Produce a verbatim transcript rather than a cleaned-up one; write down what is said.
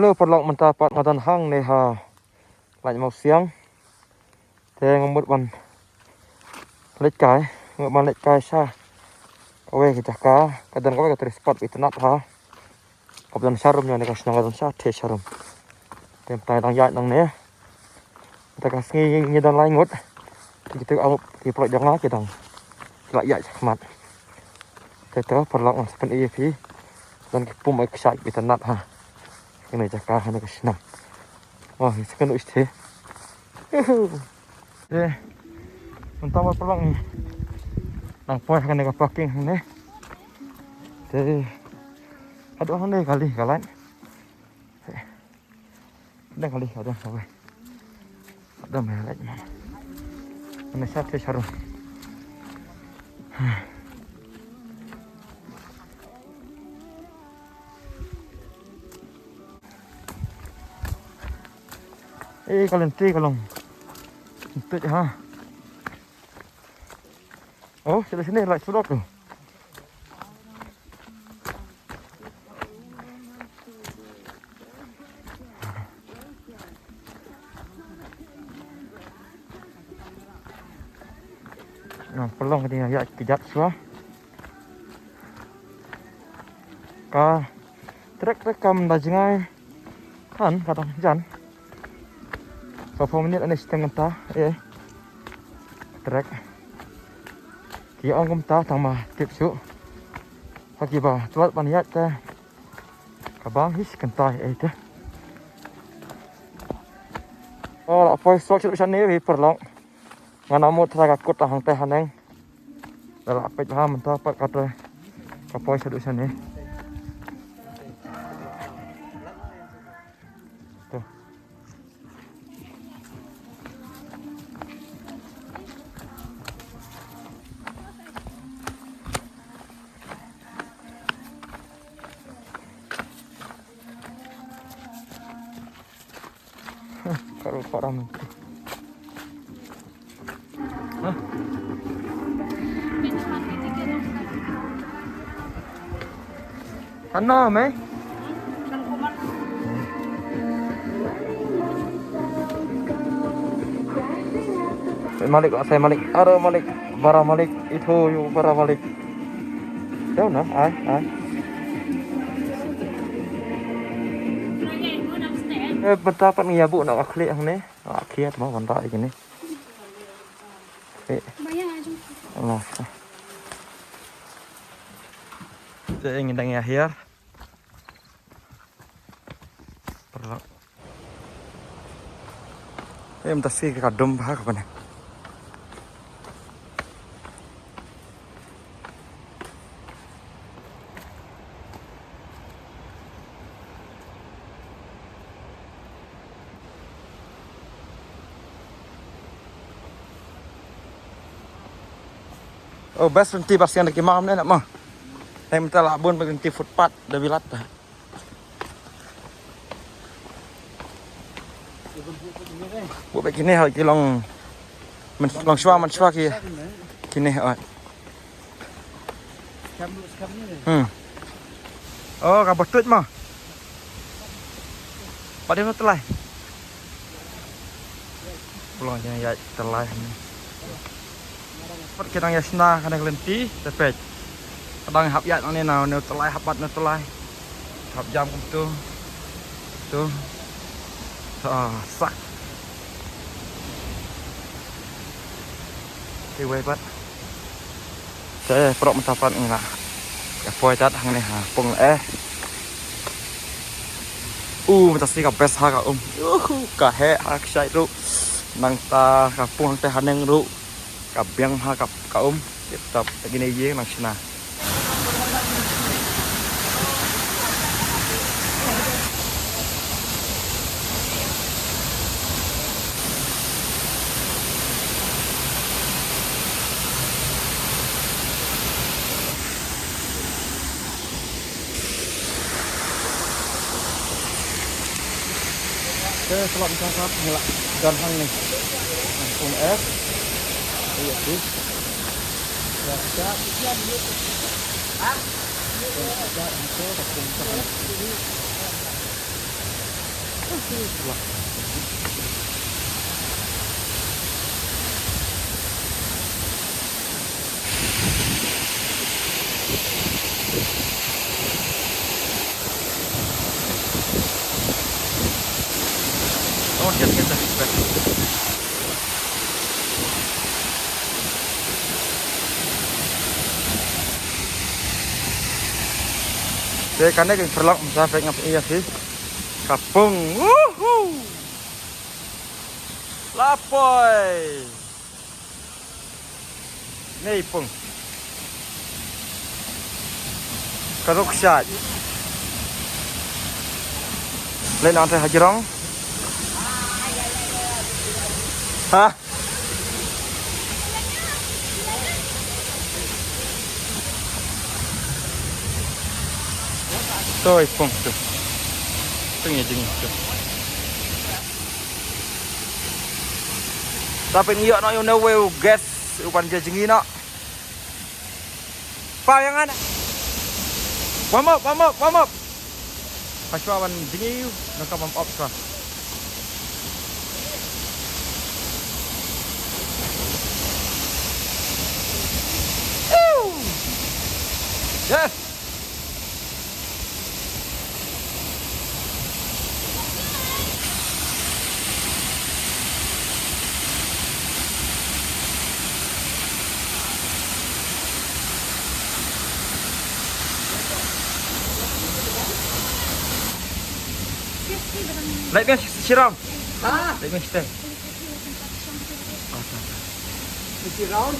Hello paralok, mynta pat nga don hangne ha Laiñ Mawsiang. Te nga mut ban leit kai, nga mut ban leit kai sha kawei ka jaka, ka don kawei ka tourist spot ba itynnad ha. Kaba don sharum ïa kane ka shnong, ka don shatei sharum. Te mynta dang ïaid nangne. Mynta ka sngi ngi don lai ngut. Te kito ki paralok jong nga ki dang la ïaid shakhmat. Te to paralok, ngan sa pyni ïa phi. Don ki pum kshaid ba itynnad ha kane ka jaka, ha kane ka shnong. Wah, ngi sa kynduh shatei. Yuhu. Te mynta paralok ngi nang poi ha kane ka parking hangne. Te haduh hangne kali ka laiñ. Te dang kali ka dang kawei. Ka dang mai laiñ ma. Hangne shatei sharum. Eh, ka lynti ka long. Lynti ha. Oh, sila sini lah surok tu. Nang pelong ka ding ïa kjat shuwa. Ka trek trek kam da jngai. Kan ka dang jan. Sa phew minit ani shiteng mynta eh. Trek. Ki ong kumta tang ma tip shuh. Ha kiba tuat ban ïaid te. Ka bang hi shi kynta eh te. Oh, la poi sok shuh shane hi paralok. Nga na mut trai ka kut ta hangtei haneng. Da la peit bha mynta pat ka trei ka poi shaduh shane. To. Ka ruh param. Hah? Ano, me? Malik, asai Malik. Aro Malik, bara Malik, itu yu bara Malik. Jauh na, ai, ai. Eh, mynta pat ngi ïa buh na ka khlieh hangne. Ka khlieh mo mynta ïa kine. Eh. Alah. Te ngi dang ïa hiar. Paralok. Em, ta si ka dum bha ka bane. Oh, best lynti ba sian da ki mam ne na ma. Em, ta la bun ba lynti footpath da bilat ta. Buh bad kine ha ki long, man long shuwa, man shuwa ki kine ha. Hmm. Oh, ka batut ma. Pat dei na tylai. Pulong jeng ïa tylai ni. Pat ki dang ïa shna kane ka lynti te peit. Ka dang hap ïaid nangne na ne u tylai, hap bat ne u tylai. Hap jam kumtu. Tu. Ah, sak. Kiwei pat. Te prok mynta pat ngi la ïa poi tad hangne ha pung eh. U mynta sngi ka best ha ka um. Uhu, ka heh ha ka shai ruh. Nangta ka pung te haneng ruh. Ka biang ha ka, ka um. Tip top. Lagi ne ye nang shna. Te, paralok, mynta ka ngi la don hangne. Hangne. Ïa, ïa. Ïa, ïa. Ha? Ïa, ïa, ïa. Te kane ka pyrlok masa pek ngap iya phi. Ka pung. Woohoo! La poi. Nei pung. Ka ruk shad. Leit nang te hajrong. Ha? Toi pung tu. Tu ngi jing tu. Tapi ngi ïoh noh ïa uno uwei u guest u ban ïa jngi noh. Pa ïa nga na. Warm up, warm up, warm up. Hashwa ban jngi ïa u, nangta warm up shwa. Yes. Leit biang shi-, shirong. Ha? Leit biang shi-, Fifty round.